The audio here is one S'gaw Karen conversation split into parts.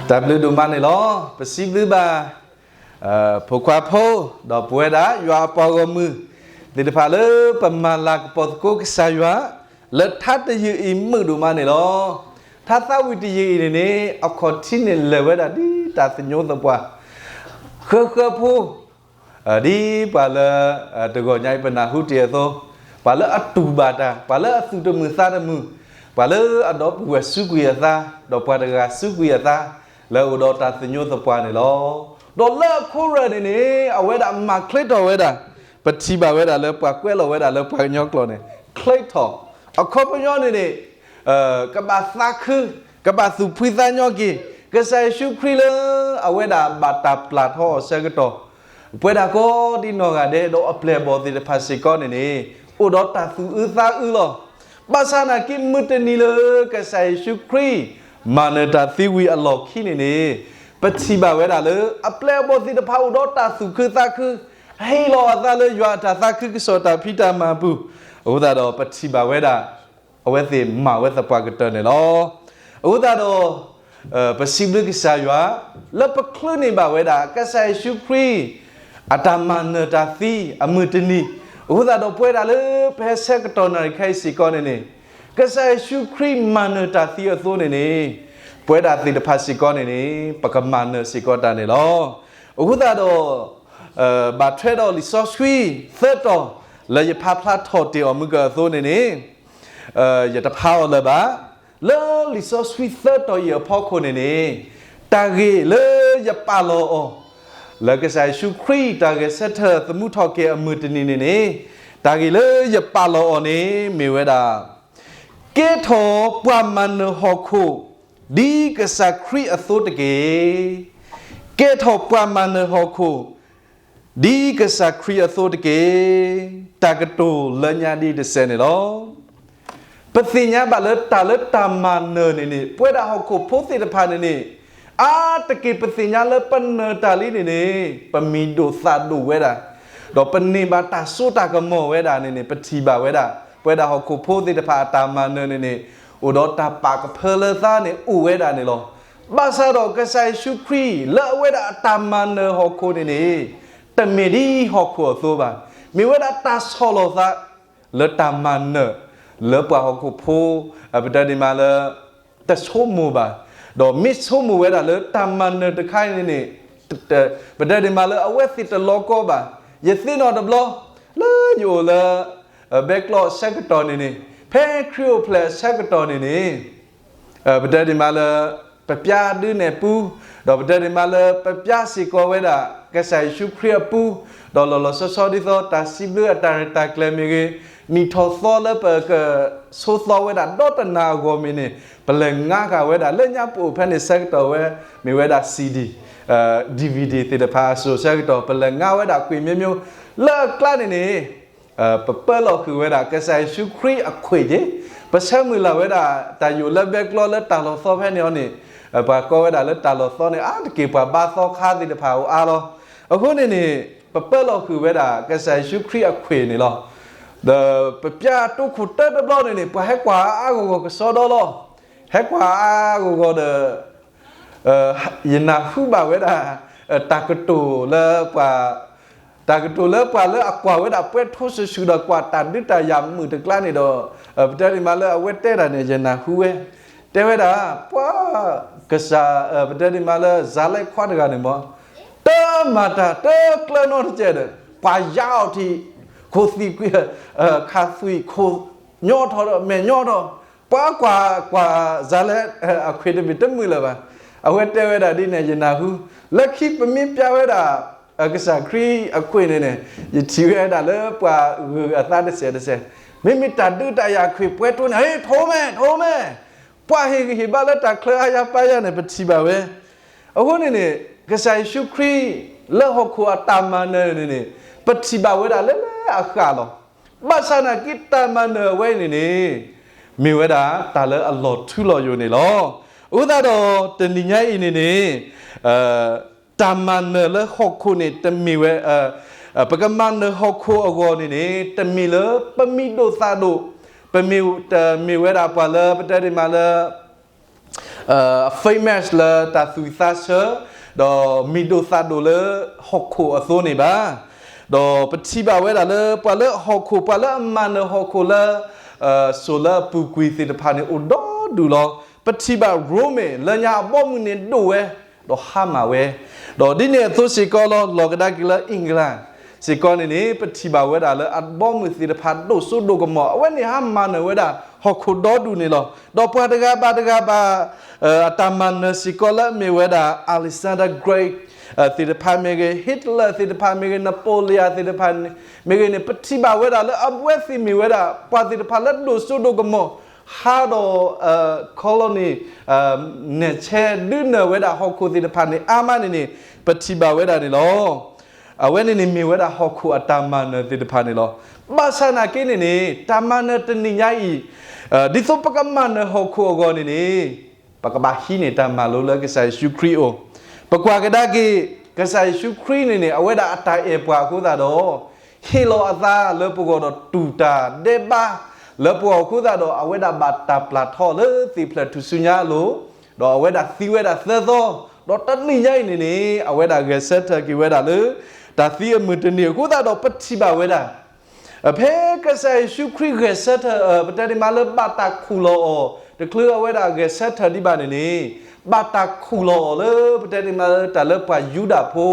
တၢ်ဘျုးဒိၣ်မးန့ၣ်လီၤ. ပစံးဘျုးဘၣ် ဖိခွါဖိ ဒီးပဝဲဒၣ်ယွၤအပှၤဂီၢ်မုၢ်သ့ၣ်တဖၣ်လၢပမၤလၤကပီၤသကိးကစၢ်ယွၤ လၢထါတယုၢ်အံၤမုာ်ဒိၣ်မးန့ၣ်လီၤ. ထါသးဝံၣ်တယုၢ်အံၤန့ၣ်န့ၣ် အခီၣ်ထံးန့ၣ်လဲၤဝဲဒၣ်ဒ်တၢ်သညိသပှၢ် ဃၢဃၢဖိ ဒ်ပှၤလၢ တဂီၤညါအံၤပနၢ်ဟူတ့ၢ်အသိး, ပှၤလၢအတူၢ်ဘၣ်တၢ်, ပှၤလၢအသူၣ်တမုာ်သးတမုာ်, ပှၤလၢအဒီပုၢ်ဝဲၢ်စူးကွံာ်အသး, ဒီးပှၤတဂၤစူးကွံာ်အသး, လၢအအိၣ်ဒီးတၢ်သညိသပှၢ်န့ၣ်လီၤ. ဒီးလၢအခိၣ်ရၢၢ်န့ၣ်န့ၣ် အဝဲဒၣ်မၤချ့ထီၣ်ဝဲဒၣ်, ပထံၣ်ဘၣ်ဝဲဒၣ်လၢပှၤကွဲးလီၤဝဲဒၣ်လၢပှၤကညီကျိာ်န့ၣ် ချ့ထီၣ်, အခီပညီန့ၣ်န့ၣ် ကဘၣ်သးခု, ကဘၣ်သူၣ်ဖှံသးညီက့ၤ, ကစၢ်ယ့ၣ်ၡူးခရံာ်လၢအဝဲဒၣ်ဘၣ်တၢ်ပျၢ်ထီအီၤဆၢကတီၢ်, ပဝဲဒၣ်ကိးဒ်နီၢ်ဂၤဒဲးဒီးအပျဲၢ်အဘီၣ်သ့ၣ်တဖၣ်စ့ၢ်ကီးန့ၣ်န့ၣ် အိၣ်ဒီးတၢ်သူၣ်အုးသးအုးလီၤ. ဘၣ်ဆၣ်နာ်က့မုၢ်တနံၤလၢကစၢ်ယ့ၣ်ၡူးခရံာ် မၤနၢၤတၢ်သံဝံၤအလီၢ်ခံန့ၣ်န့ၣ် ပထံၣ်ဘၣ်ဝဲဒၣ်လၢ အပျဲၢ်အဘီၣ်သ့ၣ်တဖၣ်အိၣ်ဒီးတၢ်သူၣ်ခုသးခု, ဟ့ၣ်လီၤအသးလၢယွၤအတၢ်သးခုကစီၣ်တၢ်ဖံးတၢ်မၤပူၤ, အဃိသတးဒီးပထံၣ်ဘၣ်ဝဲဒၣ် အဝဲသ့ၣ်မၤဝဲသပှၢ်ကတၢၢ်န့ၣ်လီၤ. အဃိသတးဒီး ပစံးဘျုးကစၢ်ယွၤ လၢပချုးန့ၢ်ဘၣ်ဝဲဒၣ် ကစၢ်ယ့ၣ်ၡူးခရံာ် အတၢ်မၤနၢၤတၢ်သံအမုၢ်တနံၤ, အဃိသတးဒီးပဝဲဒၣ်လၢပဟဲဆၢကတီၢ်နၣ်ရံၣ်ခဲအံၤစ့ၢ်ကီးန့ၣ်န့ၣ် ကစၢ်ယ့ၣ်ၡူးခရံာ်မၤနၢၤတၢ်သံအသိးန့ၣ်န့ၣ် ပဝဲဒၣ်သ့ၣ်တဖၣ်စ့ၢ်ကီးန့ၣ်န့ၣ် ပကမၤနၢၤစ့ၢ်ကီးတၢ်န့ၣ်လီၤ. အဃိသတးဒီး ဘၣ်ထွဲဒီးလံာ်စီဆှံသၢတီၤ လၢယဖးဖျါထီၣ်တ့ၢ်အီၤမုၢ်ကၢအသိးန့ၣ်န့ၣ် ယတဖးအီၤလၢၤဘၣ်. လၢလံာ်စီဆှံသၢတီၤအံၤအဖီခိၣ်န့ၣ်န့ၣ် တၢ်ဂ့ၢ်လၢယပာ်လီၤအီၤ လၢကစၢ်ယ့ၣ်ၡူးခရံာ်တၢ်ဂဲၤဆၢထၢၣ်သမူထီၣ်က့ၤအမုၢ်တနံၤန့ၣ်န့ၣ် တၢ်ဂ့ၢ်လၢယပာ်လီၤအီၤန့ၣ် မ့ၢ်ဝဲဒၣ် ကဲထီၣ်ပှၤမၤနၢၤဟီၣ်ခိၣ် ဒ်ကစၢ်ခရံာ်အသိးတက့ၢ်. ကဲထီၣ်ပှၤမၤနၢၤဟီၣ်ခိၣ် ဒ်ကစၢ်ခရံာ်အသိးတက့ၢ်. တၢ်ကတိၤလၢညါဒ်တစဲးန့ၣ်လီၤ. ပသ့ၣ်ညါဘၣ်လၢတၢ်လၢတၢ်မၤနၢၤန့ၣ်န့ၣ် ပဝဲဒၣ်ဟီၣ်ခိၣ်ဖိသ့ၣ်တဖၣ်န့ၣ်န့ၣ် အါတက့ၢ်ပသ့ၣ်ညါလၢပနၢၤတၢ်လံန့ၣ်န့ၣ် ပမံၤဒိၣ်သးဒိၣ်ဝဲဒၣ်, ဒီးပန့ၢ်ဘၣ်တၢ်စိတၢ်ကမီၤဝဲဒၣ်န့ၣ်န့ၣ် ပထံၣ်ဘၣ်ဝဲဒၣ် ပဝဲဒၣ်ဟီၣ်ခိၣ်ဖိသ့ၣ်တဖၣ်အတၢ်မၤနၢၤန့ၣ်န့ၣ် အိၣ်ဒီးတၢ်ပာ်ကဖၢလၢသးန့ၣ်အိၣ်ဝဲဒၣ်န့ၣ်လီၤ. ဘၣ်ဆၣ်ဒီးကစၢ်ယ့ၣ်ၡူးခရံာ်လၢအဝဲဒၣ်အတၢ်မၤနၢၤဟီၣ်ခိၣ်န့ၣ်န့ၣ် တမ့ၢ်ဒ်ဟီၣ်ခိၣ်အသိးဘၣ်. မ့ၢ်ဝဲဒၣ်တၢ်ဆီၣ်လီၤသး လၢတၢ်မၤနၢၤ လၢပှၤဟီၣ်ခိၣ်ဖိ ပတဲဒ်မးလၢ တဆိကမိၣ်ဘၣ်, ဒီးမ့ၢ်ဆိကမိၣ်ဝဲဒၣ်လၢတၢ်မၤနၢၤတခါအံၤန့ၣ်န့ၣ် ပတဲဒ်မးလၢအဝဲသ့ၣ်တလီၤကီဘၣ်. ယသ့ၣ်နီၣ်တဘျီ လၢယအိၣ်လၢ ဘဲကျီအဆၢကတီၢ်န့ၣ်န့ၣ် ဖဲခရံာ်အိၣ်ဖျဲၣ်အဆၢကတီၢ်န့ၣ်န့ၣ် ပတဲဒ်မးလၢ ပပျၢ်ဒုးနဲၣ်ပူ, ဒီးပတဲဒ်မးလၢပပျၢ်စ့ၢ်ကီးဝဲဒၣ် ကစၢ်ယ့ၣ်ၡူးခရံာ်အပူ, ဒီးလီၤလီၤဆီဆီဒ်သိးတၢ်စံးဘျုးအတၢ်ရဲၣ်တၢ်ကျဲၤမ့ၢ်ဂ့ၤ, နံၣ်ထီၣ်သီလၢပကဆိးသီဝဲဒၣ်ဒီတနၤအဂီၢ်မ့ၢ်န့ၣ် ပလဲၤငါဃာ်ဝဲဒၣ်လၢညါပအိၣ်ဖဲန့ၣ်ဆၢကတီၢ်ဝဲ မ့ၢ်ဝဲဒၣ် CD, DVD သ့ၣ်တဖၣ်အစိၤဆၢကတီၢ် ပလဲၤငါဝဲဒၣ်ကွံာ်မ့ၢ်မ့ၢ် လၢအကျါန့ၣ်န့ၣ် ပပၢလီၤဃုာ်ဝဲဒၣ် ကစၢ်ယ့ၣ်ၡူးခရံာ်အခွ့ၣ်က့ၤ, ပဆၢမုၢ်လၢ်ဝဲဒၣ် တၢ်ယိာ်လၢဘဲကျီလၢတၢ်လီၤသီဖဲန့ၣ်အီၤန့ၣ် ပှၤကိးဝဲဒၣ်လၢတၢ်လီၤသီန့ၣ် အါတက့ၢ်ပှၤဘါသီခါသ့ၣ်တဖၣ်အိၣ်အါလီၤ. အဃိန့ၣ်န့ၣ် ပပၢလီၤဃုာ်ဝဲဒၣ် ကစၢ်ယ့ၣ်ၡူးခရံာ်အခွ့ၣ်န့ၣ်လီၤ. ဒီးပပျၢ်တိခိၣ်တၢတဘျီန့ၣ်န့ၣ် ပှၤဟဲကွၢ်အါဂီၢ်ဂီၢ်ကစီဒီလီၤ. ဟဲကွၢ်အါဂီၢ်ဂီၢ်ဒီး ယနၢ်ဟူဘၣ်ဝဲဒၣ် တၢ်ကတိၤလၢပှၤ တၢ်ကတိၤလၢပှၤလၢအကွၢ်ဝဲဒၣ်ပွဲထိၣ်ဆူၣ်ဆူၣ်ဒီးကွၢ်တၢ်ဒုးတၢ်ယၤမုာ်တကျါန့ၣ်ဒီး ပတဲဒ်မးလၢအဝဲတဲဒၣ်န့ၣ် ယနၢ်ဟူဝဲ တဲဝဲဒၣ် ပှၤ ကစၢ် ပတဲဒ်မးလၢ စၤလဲခွါတဂၤန့ၣ်မ့ၢ် တမၤတၢ်တကျၢၤနီတစဲးဒီး ပှၤယါအီၤထံး ခိၣ်သံၣ်ကွံာ် ခးသွံၣ် ခိၣ်ညီထီၣ်ဒီးမဲာ်ညီထီၣ် ပှၤကွၢ်ကွၢ်စၤလဲ အခွ့ၣ်တဘ့ၣ်တမုာ်လၢၤဘၣ်. အဝဲတဲဝဲဒၣ်ဒ်န့ၣ် ယနၢ်ဟူ လၢခံပမ့ၢ်ပျၢ်ဝဲဒၣ် ကစၢ်ခရံာ်အခွ့ၣ်န့ၣ်န့ၣ် ယထံၣ်ဝဲဒၣ်လၢပှၤဂုၤအသးတစဲးတစဲး မ့မ့ၢ်တၢ်ဒုးတၢ်ယၤခွ့ၣ်ပှဲၤထီန့ၣ် ဟဲထိၣ်မဲ ထိၣ်မဲ ပှၤဟ့ၣ်ဂံၢ်ဟ့ၣ်ဘါလၢတၢ်ချၢအါယါပာ်ယါန့ၣ် ပထံၣ်ဘၣ်ဝဲ အဃိန့ၣ်န့ၣ် ကစၢ်ယ့ၣ်ၡူးခရံာ် လၢဟီၣ်ခိၣ်အတၢ်မၤနၢၤန့ၣ်န့ၣ် ပထံၣ်ဘၣ်ဝဲဒၣ်လၢလၢအဃၣ်လီၤ. ဘၣ်ဆၣ်နာ်က့တၢ်မၤနၢၤအဝဲအံၤန့ၣ်န့ၣ် မ့ၢ်ဝဲဒၣ်တၢ်လၢအလီၤထူလီၤယိာ်န့ၣ်လီၤ. အဃိသတးဒီး တနံၤညါအံၤန့ၣ်န့ၣ် တၢ်မၤနၢၤလၢဟီၣ်ခိၣ်န့ၣ် တမ့ၢ်ဝဲ ပကမၤနၢၤဟီၣ်ခိၣ်အဂီၢ်န့ၣ်န့ၣ် တမ့ၢ်လၢပမံၤဒိၣ်သးဒိၣ်, ပမ့ၢ် တမ့ၢ်ဝဲဒၣ်ပှၤလၢပတဲဒ်မးလၢ famous လၢတၢ်သူၣ်ဝံၣ်သးဆၢ ဒီးမ့ၢ်ဒိၣ်သးဒိၣ်လၢဟီၣ်ခိၣ်အသိးန့ၣ်ဘၣ်. ဒီးပထံၣ်ဘၣ်ဝဲဒၣ်လၢပှၤလၢဟီၣ်ခိၣ် ပှၤလၢအမၤနၢၤဟီၣ်ခိၣ်လၢ စိၤလၢအပူၤကွံာ်သ့ၣ်တဖၣ်န့ၣ် အိၣ်ဒီဒူၣ်လီၤ. ပထံၣ်ဘၣ်ရိမ့ၤ လၢညါအဘီအမုၢ်န့ၣ်ဒိၣ်ဝဲ ဒီးဟါမၢ်ဝဲ, ဒီးဒ်န့ၣ်အသိးစ့ၢ်ကီးလီၤ. လီၤကဒါက့ၤလၢ England စ့ၢ်ကီးန့ၣ်န့ၣ် ပထံၣ်ဘၣ်ဝဲဒၣ်လၢအဘီအမုၢ်သ့ၣ်တဖၣ်ဒိၣ်စိဒိၣ်ကမီၤ, အဝဲန့ၣ်ဟါမၢ်နၢၤဝဲဒၣ်ဟီၣ်ခိၣ်ဒီဒူၣ်န့ၣ်လီၤ. ဒီးပှၤတဂၤဘၣ်တဂၤဘၣ် အတၢ်မၤနၢၤစ့ၢ်ကီးလၢအမ့ၢ်ဝဲဒၣ် Alexander Great သ့ၣ်တဖၣ်မ့ၢ်ဂ့ၤ, Hitler သ့ၣ်တဖၣ်မ့ၢ်ဂ့ၤ, Napoleon သ့ၣ်တဖၣ်မ့ၢ်ဂ့ၤန့ၣ် ပထံၣ်ဘၣ်ဝဲဒၣ်လၢအဝဲသ့ၣ်မ့ၢ်ဝဲဒၣ် ပှၤသ့ၣ်တဖၣ်လၢဒိၣ်စိဒိၣ်ကမီၤ ဟးဒီး colony နဲၣ်ဆဲးဒုးနၢၤဝဲဒၣ်ဟီၣ်ခိၣ်သ့ၣ်တဖၣ်န့ၣ် အါမးန့ၣ်န့ၣ် ပထံၣ်ဘၣ်ဝဲဒၣ်န့ၣ်လီၤ. အဝဲန့ၣ်န့ၣ်မ့ၢ်ဝဲဒၣ်ဟီၣ်ခိၣ်အတၢ်မၤနၢၤသ့ၣ်တဖၣ်န့ၣ်လီၤ. ဘၣ်ဆၣ်နာ်က့န့ၣ်န့ၣ် တၢ်မၤနၢၤတနံၤညါအံၤ ဒ်သိးပကမၤနၢၤဟီၣ်ခိၣ်အဂီၢ်န့ၣ်န့ၣ် ပကဘၣ်ဟံးန့ၢ်တၢ်မၤလိလၢကစၢ်ယ့ၣ်ၡူးခရံာ်အအိၣ်. ပကွၢ်ကဒါက့ၤ ကစၢ်ယ့ၣ်ၡူးခရံာ်န့ၣ်န့ၣ် အဝဲဒၣ်အတၢ်အဲၣ်ပှၤအဃိသတးဒီး ဟ့ၣ်လီၤအသးလၢပဂီၢ်ဒီးတူၢ်တၢ်ဒဲးဘးလၢပဂီၢ်အဃိသတးဒီး အဝဲဒၣ်ဘၣ်တၢ်ပျၢ်ထီၣ်လၢသ့ၣ်ဖျၢၣ်ထူၣ်စုညါအလိၤ, ဒီးအဝဲဒၣ်သံဝဲဒၣ်သၢသီ, ဒီးတနံၤညါအံၤန့ၣ်န့ၣ် အဝဲဒၣ်ဂဲၤဆၢထၢၣ်က့ၤဝဲဒၣ်လၢ တၢ်သံအမုၢ်တနံၤအဃိသတးဒီး ပထံၣ်ဘၣ်ဝဲဒၣ် ဖဲကစၢ်ယ့ၣ်ၡူးခရံာ်ဂဲၤဆၢထၢၣ် ပတဲဒ်မးလၢဘၣ်တၢ်ခူၣ်လီၤအီၤ တချုးအဝဲဒၣ်ဂဲၤဆၢထၢၣ်ဒံးဘၣ်န့ၣ်န့ၣ် ဘၣ်တၢ်ခူၣ်လီၤအီၤလၢ ပတဲဒ်မးလၢတၢ်လၢပှၤယူဒၤဖိ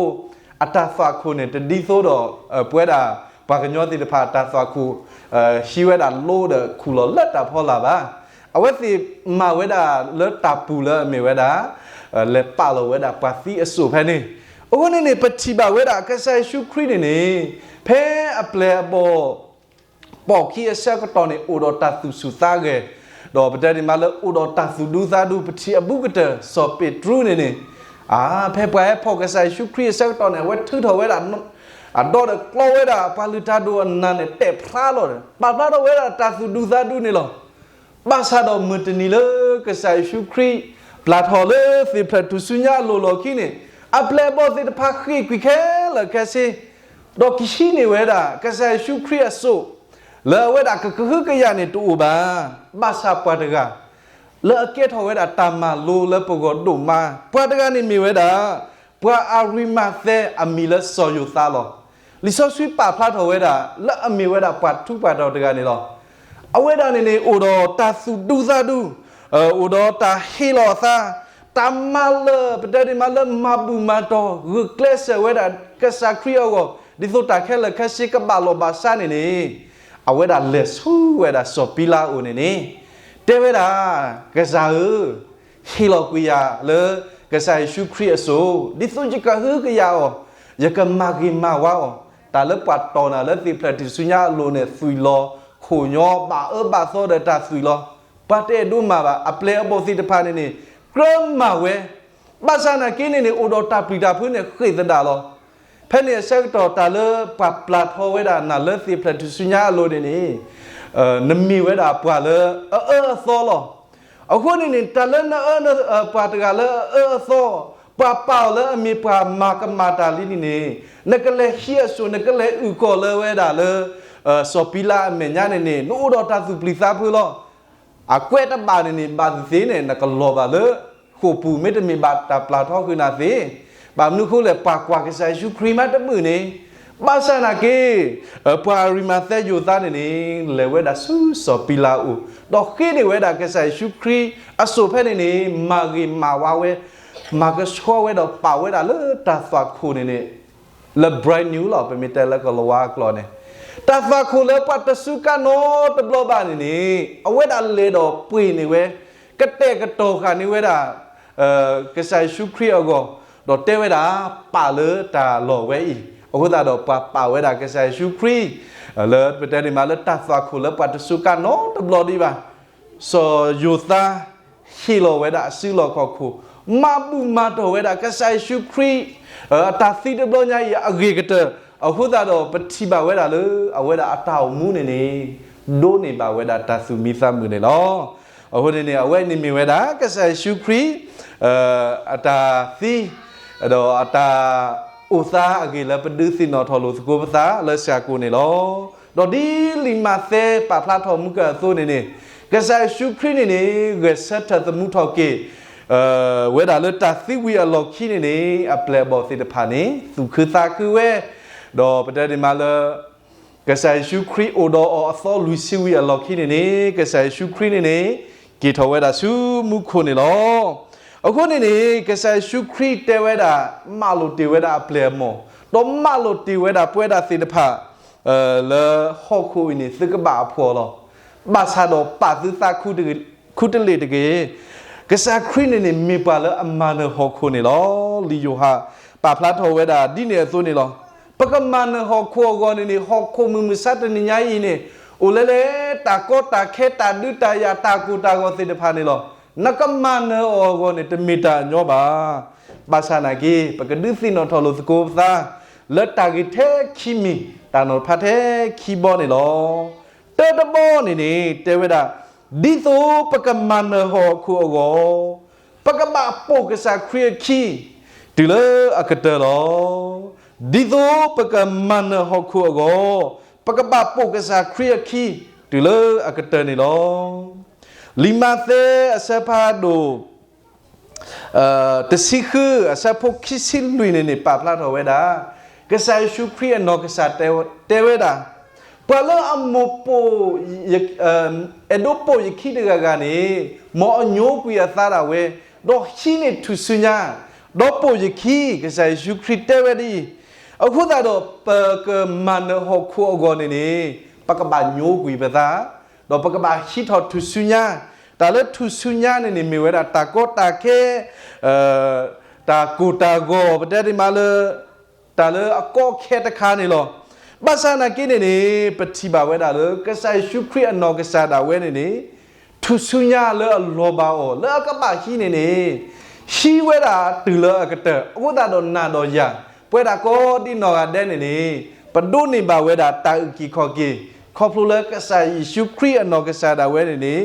အတၢ်သွၣ်ခိၣ်န့ၣ် တဒ်သိးဒီး ပဝဲဒၣ်ပှၤကညီသ့ၣ်တဖၣ်အတၢ်သွၣ်ခိၣ် ဟံးဝဲဒၣ်လိဒီးခူၣ်လီၤလၢတၢ်ဖီလာ်ဘၣ်. အဝဲသ့ၣ်မၤဝဲဒၣ်လၢတၢ်ပူၤလၢအမ့ၢ်ဝဲဒၣ် လဲၤပာ်လီၤဝဲဒၣ်ပှၤသံအစိၣ်ဖဲန့ၣ်. အဃိန့ၣ်န့ၣ် ပထံၣ်ဘၣ်ဝဲဒၣ်ကစၢ်ယ့ၣ်ၡူးခရံာ်န့ၣ်န့ၣ် ဖဲအပျဲၢ်အဘီၣ် ပိာ်ခံအဆၢကတီၢ်န့ၣ် အိၣ်ဒီးတၢ်သူၣ်ဆူၣ်သးဂဲၤ, ဒီးပတဲဒ်မးလၢအိၣ်ဒီးတၢ်သူၣ်ဒူသးဒူ ပထံၣ်အဘူးကတၢၢ် စီၤပ့းတရူးန့ၣ်န့ၣ် ဖဲပှၤဟဲဖီၣ်ကစၢ်ယ့ၣ်ၡူးခရံာ်အဆၢကတီၢ်န့ၣ် အဝဲထုးထီၣ်ဝဲဒၣ် အဒီဒီးကျီဝဲဒၣ်ပှၤလုၢ်တၢ်ဒိၣ်အနၤန့ၣ် တဲာ်ဖျါလီၤဒီး ပာ်ဖျါထီၣ်ဝဲဒၣ်တၢ်သူၣ်ဒူသးဒူန့ၣ်လီၤ. ဘၣ်ဆၣ်ဒီးမုၢ်တနံၤလၢကစၢ်ယ့ၣ်ၡူးခရံာ် ပျၢ်ထီၣ်လၢသ့ၣ်ဖျၢၣ်ထူၣ်စုညါအလိၤလီၢ်ခံန့ၣ် အပျဲၢ်အဘီၣ်သ့ၣ်တဖၣ်ဃ့ၢ်ကွံာ်ခဲလၢာ်ခဲဆ့, ဒီးကဟံးန့ၢ်ဝဲဒၣ် ကစၢ်ယ့ၣ်ၡူးခရံာ်အစိၣ် လၢအဝဲဒၣ်ကကဟုကယာ်န့ၣ်တအိၣ်ဘၣ်. ဘၣ်ဆၣ်ပှၤတဂၤ လၢအကဲထီၣ်ဝဲဒၣ်တၢ်မၤလိလၢပဂီၢ်ဒိၣ်မး, ပှၤတဂၤန့ၣ်မ့ၢ်ဝဲဒၣ် ပှၤအၤရံမၤသဲအမံၤလၢစီၤယိၤသးလီၤ. လံာ်စီဆှံပာ်ဖျါထီၣ်ဝဲဒၣ် လၢအမ့ၢ်ဝဲဒၣ်ပှၤထူးပှၤတီၤတဂၤန့ၣ်လီၤ. အဝဲဒၣ်န့ၣ်န့ၣ် အိၣ်ဒီးတၢ်သူၣ်ဒူသးဒူ, အိၣ်ဒီးတၢ်ဟ့ၣ်လီၤအသး, တၢ်မၤလၢ ပတဲဒ်မးလၢမၤဘူၣ်မၤတီၢ် ဂုာ်ကျဲးစၢးဝဲဒၣ်ကစၢ်ခရံာ်အဂီၢ် ဒ်သိးတၢ်ခဲလၢာ်ခဲဆ့ကဘၣ်လီၢ်ဘၣ်စးန့ၣ်န့ၣ် အဝဲဒၣ်လဲၤဆူဝဲဒၣ်စီၤပံလးအိၣ်န့ၣ်န့ၣ် တဲဝဲဒၣ်, ကစၢ်ဧၢ, ဟ့ၣ်လီၤကွံာ်ယၤလၢကစၢ်ယ့ၣ်ၡူးခရံာ်အစိၣ် ဒ်သိးယကဟုကယာ်အီၤ, ယကမၤဂ့ၤမၤဝါအီၤ, တၢ်လၢပှၤတီၢ်နၤလၢသ့ၣ်ဖျၢၣ်ထူၣ်စုညါအလိၤန့ၣ် သွံၣ်လီၤခိၣ်ညီဘၣ်အၢဘၣ်သီဒီးတၢ်သွံၣ်လီၤ. ပှၤတအဲၣ်ဒိးမၤဘၣ် အပျဲၢ်အဘီၣ်သ့ၣ်တဖၣ်န့ၣ်န့ၣ် ကြၢးမၤဝဲ, ဘၣ်ဆၣ်နာ်က့န့ၣ်န့ၣ် အိၣ်ဒီးတၢ်ပျံၤတၢ်ဖုးန့ၣ်ဃ့ၢ်သဒၣ်လီၤ. ဖဲန့ၣ်အဆၢကတီၢ်တၢ်လၢပှၤပျၢ်ထီဝဲဒၣ်နၤလၢသ့ၣ်ဖျၢၣ်ထူၣ်စုညါအလိၤန့ၣ်န့ၣ် နမ့ၢ်ဝဲဒၣ်ပှၤလၢအအၢအသီလီၤ. အဃိန့ၣ်န့ၣ် တၢ်လၢနအၢ ပှၤတဂၤလၢအအၢအသီ, ပှၤပာ်အီၤလၢအမ့ၢ်ပှၤမၤကမၣ်တၢ်လံန့ၣ်န့ၣ် နကလဲၤဟံးအစိၣ် နကလဲၤအုၣ်ကီၤလၢဝဲဒၣ်လၢ စီၤပံလးအမဲာ်ညါန့ၣ်န့ၣ် နအိၣ်ဒီးတၢ်သူၣ်ပျံၤသးဖုးလီၤ. အကွဲးတဘၣ်န့ၣ်န့ၣ် ဘၣ်သ့ၣ်သ့ၣ်န့ၣ် နကလီၤဘၣ်လၢဃိာ်ပူၤ မ့တမ့ၢ်ဘၣ်တၢ်ပျၢ်ထီဃုာ်နၤသ့. ဘၣ်မနုၤအဃိလဲၣ် ပှၤကွၢ်ကစၢ်ယ့ၣ်ၡူးခရံာ်မးတမုာ်န့ၣ်, ဘၣ်ဆၣ်နာ်က့ ပှၤအၤရံမၤသဲယိၤသးန့ၣ်န့ၣ် လဲၤဝဲဒၣ်ဆူစီၤပံလးအအိၣ် ဒီးဃ့န့ၢ်ဝဲဒၣ်ကစၢ်ယ့ၣ်ၡူးခရံာ်အစိၣ်ဖဲန့ၣ်န့ၣ် မၤဂ့ၤမၤဝါဝဲ, မၤကဆှီဝဲဒီးပာ်ဝဲဒၣ်လၢတၢ်သွၣ်ခိၣ်န့ၣ်န့ၣ် လၢ brand new လီၤ ပမ့ၢ်တဲလၢကလၤဝါအကျိာ်န့ၣ် တၢ်သွၣ်ခိၣ်လၢပှၤတစူးကါနီတဘျီဘၣ်န့ၣ်န့ၣ် အဝဲဒၣ်လဲၤဒီးပှ့ၤန့ၢ်ဝဲ, ကတဲာ်ကတီၤဃာ်န့ၢ်ဝဲဒၣ် ကစၢ်ယ့ၣ်ၡူးခရံာ်အဂီၢ်, ဒီးတဲဝဲဒၣ် ပာ်လၢတၢ်လီၢ်ဝဲအံၤ, အဃိသတးဒီးပှၤပာ်ဝဲဒၣ်ကစၢ်ယ့ၣ်ၡူးခရံာ် လၢပတဲန့ၣ်မးလၢတၢ်သွၣ်ခိၣ်လၢပှၤတစူးကါနီတဘျီဒံးဘၣ်. စီၤယိၤသး ဟ့ၣ်လီၤဝဲဒၣ်အစုလီၢ်ခီၣ်ခိၣ်, မၤဘူၣ်မၤတီၢ်ဝဲဒၣ်ကစၢ်ယ့ၣ်ၡူးခရံာ် အတၢ်သံတဘျီညါအံၤအဂ့ၤကတၢၢ်, အဃိသတးဒီးပထံၣ်ဘၣ်ဝဲဒၣ်လၢ အဝဲဒၣ်အတၢ်အိၣ်မူန့ၣ်န့ၣ် ဒိးန့ၢ်ဘၣ်ဝဲဒၣ်တၢ်သူၣ်မံသးမုာ်န့ၣ်လီၤ. အဃိန့ၣ်န့ၣ် အဝဲန့ၣ်မ့ၢ်ဝဲဒၣ် ကစၢ်ယ့ၣ်ၡူးခရံာ် အတၢ်သံ ဒီးအတၢ်အိၣ်သးအဂ့ၢ်လၢပဒုးသ့ၣ်နီၣ်ထီၣ်လိာ်သကိးပသးလၢစှၤကိာ်န့ၣ်လီၤ. ဒီးဒ်လံာ်မးသဲပာ်ဖျါထီၣ်မူကၢၢ်အသိးန့ၣ်န့ၣ်, ကစၢ်ယ့ၣ်ၡူးခရံာ်န့ၣ်န့ၣ် ဂဲၤဆၢထၢၣ်သမူထီၣ်က့ၤ ဝဲဒၣ်လၢတၢ်သံဝံၤအလီၢ်ခံန့ၣ်န့ၣ် အပျဲၢ်အဘီၣ်သ့ၣ်တဖၣ်န့ၣ် သူၣ်ခုသးခုဝဲ, ဒီးပတဲဒ်မးလၢ ကစၢ်ယ့ၣ်ၡူးခရံာ်အိၣ်ဒီးအီၤအသီလွံၢ်ဆံဝံၤအလီၢ်ခံန့ၣ်န့ၣ် ကစၢ်ယ့ၣ်ၡူးခရံာ်န့ၣ်န့ၣ် က့ၤထီၣ်ဝဲဒၣ်ဆူမူခိၣ်န့ၣ်လီၤ. အဃိန့ၣ်န့ၣ် ကစၢ်ယ့ၣ်ၡူးခရံာ်တဲဝဲဒၣ် မၤလိာ်တ့ၢ်ဝဲဒၣ်အပျဲၢ်အဘီၣ်, ဒီးမၤလိာ်တ့ၢ်ဝဲဒၣ်ပဝဲဒၣ်သ့ၣ်တဖၣ် လၢဟီၣ်ခိၣ်အံၤန့ၣ် သုကဘၣ်အဖှီၣ်လီၤ. ဘၣ်ဆၣ်ဒီးပာ်သုသးခူတလ့ၢ်တဂ့ၤ. ကစၢ်ခရံာ်န့ၣ်န့ၣ် မ့ၢ်ပှၤလၢအမၤနၢၤဟီၣ်ခိၣ်န့ၣ်လီၤ. လံာ်ယိၤဟၣ်ပာ်ဖျါထီၣ်ဝဲဒၣ်ဒ်န့ၣ်အသိးန့ၣ်လီၤ. ပကမၤနၢၤဟီၣ်ခိၣ်အဂီၢ်န့ၣ်န့ၣ် ဟီၣ်ခိၣ်မုၢ်မဆါတနံၤညါအံၤန့ၣ် အိၣ်လၢလဲၤတၢ်ကီတၢ်ခဲ တၢ်ဒုးတၢ်ယၤ တၢ်ကိၢ်တၢ်ဂီၤသ့ၣ်တဖၣ်န့ၣ်လီၤ. နကမၤနၢၤအီၤအဂီၢ်န့ၣ် တမ့ၢ်တၢ်အညီဘၣ်. ဘၣ်ဆၣ်နာ်က့ ပကဒုးသ့ၣ်နီၣ်ထီၣ်လိာ်သကိးပသး လၢတၢ်ဂ့ၢ်ထဲခံမံၤ တၢ်နီၤဖးထဲခံဘီန့ၣ်လီၤ. တၢတဘီန့ၣ်န့ၣ် တဲဝဲဒၣ် ဒ်သိးပကမၤနၢၤဟီၣ်ခိၣ်အဂီၢ် ပကဘၣ်ပိာ်ကစၢ်ခရံာ်အခံ တုၤလၢအကတၢၢ်လီၤ. ဒ်သိးပကမၤနၢၤဟီၣ်ခိၣ်အဂီၢ် ပကဘၣ်ပိာ်ကစၢ်ခရံာ်အခံ တုၤလၢအကတၢၢ်န့ၣ်လီၤ. လံာ်မးသဲအဆၢဖးဒိၣ် တဆံဃု အဆၢဖိခံဆံလွံၢ်န့ၣ်န့ၣ် ပာ်ဖျါထီၣ်ဝဲဒၣ် ကစၢ်ယ့ၣ်ၡူးခရံာ်အနီၢ်ကစၢ်တဲဝဲဒၣ်, ပှၤလၢအမိၢ်ပိာ် အဲၣ်ဒိးပိာ်ယခံတဂၤဂၤန့ၣ် မ်အညိကွံာ်အသးဒၣ်ဝဲ, ဒီးဟံးန့ၢ်ထူၣ်စုညါ, ဒီးပိာ်ယခံ, ကစၢ်ယ့ၣ်ၡူးခရံာ်တဲဝဲဒ်အံၤ, အဃိသတးဒီး ပကမၤနၢၤဟီၣ်ခိၣ်အဂီၢ်န့ၣ်န့ၣ် ပကဘၣ်ညိကွံာ်ပသး, ဒီးပကဘၣ်ဟံးထီၣ်ထူၣ်စုညါ, တၢ်လၢထူၣ်စုညါန့ၣ်န့ၣ် မ့ၢ်ဝဲဒၣ်တၢ်ကီတၢ်ခဲ, တၢ်ကိၢ်တၢ်ဂီၤ ပတဲဒ်မးလၢ တၢ်လၢအကီအခဲတခါန့ၣ်လီၤ. ဘၣ်ဆၣ်နာ်က့န့ၣ်န့ၣ် ပထံၣ်ဘၣ်ဝဲဒၣ်လၢ ကစၢ်ယ့ၣ်ၡူးခရံာ်အနီၢ်ကစၢ်ဒၣ်ဝဲန့ၣ်န့ၣ် ထူၣ်စုညါလၢအလီၤဘၣ်အီၤ လၢအကဘၣ်ဟံးန့ၣ်န့ၣ် ဟံးဝဲဒၣ်တုၤလၢအကတၢၢ် အဃိသတးဒီးနၤဒီးယၤ ပဝဲဒၣ်ကိးဒံနီၢ်ဂၤဒဲးန့ၣ်န့ၣ် ပဒိးန့ၢ်ဘၣ်ဝဲဒၣ်တၢ်အုၣ်က့ၤခီၣ်က့ၤ ခီဖျိလၢကစၢ်ယ့ၣ်ၡူးခရံာ်အနီၢ်ကစၢ်ဒၣ်ဝဲန့ၣ်န့ၣ်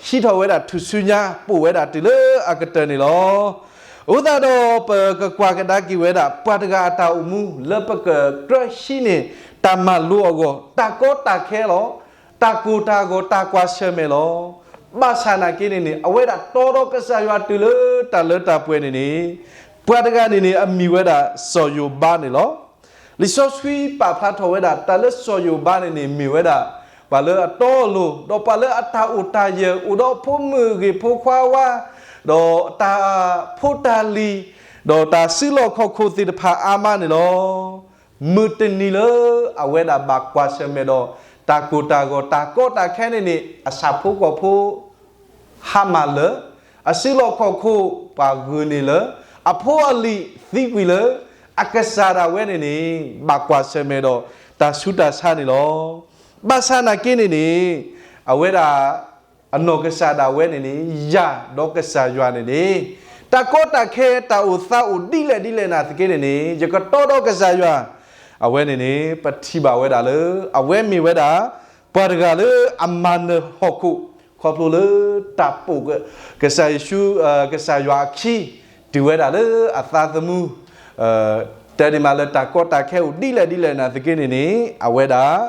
ဟံးထီၣ်ဝဲဒၣ်ထူၣ်စုညါ ပိာ်ဝဲဒၣ်တုၤလၢအကတၢၢ်န့ၣ်လီၤ. အဃိသတးဒီး ပကကွၢ်ကဒါက့ၤဝဲဒၣ် ပှၤတဂၤအတၢ်အိၣ်မူ လၢပကကြၢးဟံးန့ၢ် တၢ်မၤလိအဂီၢ် တၢ်ကီတၢ်ခဲလီၤ. တၢ်ကိၢ်တၢ်ဂီၤ တၢ်ကွၢ်ဆၢၣ်မဲာ်လီၤ. ဘၣ်ဆၣ်နာ်က့န့ၣ်န့ၣ် အဝဲဒၣ်တီဒီးကစၢ်ယွၤတုၤလၢတၢ်လၢတၢ်ပှဲၤန့ၣ်န့ၣ် ပှၤတဂၤန့ၣ်န့ၣ် အမံၤဝဲဒၣ်စီၤယိၤဘးန့ၣ်လီၤ. လံာ်စီဆှံပာ်ဖျါထီၣ်ဝဲဒၣ် တၢ်လၢစီၤယိၤဘးန့ၣ်န့ၣ် မ့ၢ်ဝဲဒၣ် ပှၤလၢအတီအလိၤ ဒီးပှၤလၢအတၢ်အိၣ်တၢ်ယၢၤ အိၣ်ဒီးဖိမုၣ်ဂ့ၤဖိခွါဝါ ဒီးတၢ်ဖိတၢ်လံၤ ဒီးတၢ်စုလီၢ်ခီၣ်ခိၣ်သ့ၣ်တဖၣ်အါမးန့ၣ်လီၤ. မုၢ်တနံၤလၢအဝဲဒၣ်ဘၣ်ကွၢ်ဆၢၣ်မဲာ်ဒီး တၢ်ကိၢ်တၢ်ဂီၤ တၢ်ကီတၢ်ခဲန့ၣ်န့ၣ် အဆၣ်ဖိကီၢ်ဖိ ဟါမၢ်လၢာ်, အစုလီၢ်ခီၣ်ခိၣ်ပှၤဂုာ်န့ၢ်လၢာ်, အဖိအလံၤသံကွံာ်လၢာ်, အကစၢ်ဒၣ်ဝဲန့ၣ်န့ၣ် ဘၣ်ကွၢ်ဆၢၣ်မဲာ်ဒီးတၢ်ဆူးတၢ်ဆါန့ၣ်လီၤ. ဘၣ်ဆၣ်နာ်က့န့ၣ်န့ၣ် အဝဲဒၣ် အနီၢ်ကစၢ်ဒၣ်ဝဲန့ၣ်န့ၣ် ယၤဒီးကစၢ်ယွၤန့ၣ်န့ၣ် တၢ်ကီတၢ်ခဲ တၢ်အိၣ်သးအိၣ်ဒ်လဲၣ်ဒ်လဲၣ်နာ်သက့န့ၣ်န့ၣ် ယကတီဒီးကစၢ်ယွၤ, အဝဲန့ၣ်န့ၣ် ပထံၣ်ဘၣ်ဝဲဒၣ်လၢ အဝဲမ့ၢ်ဝဲဒၣ် ပှၤတဂၤလၢအမၤနၢၤဟီၣ်ခိၣ် ခီဖျိလၢတၢ်ပိာ် ကစၢ်ယ့ၣ်ၡူး ကစၢ်ယွၤအခံ တုၤဝဲဒၣ်လၢအသးသမူ တဲဒ်မးလၢတၢ်ကီတၢ်ခဲအိၣ်ဒ်လဲၣ်ဒ်လဲၣ်နာ်သက့န့ၣ်န့ၣ် အဝဲဒၣ်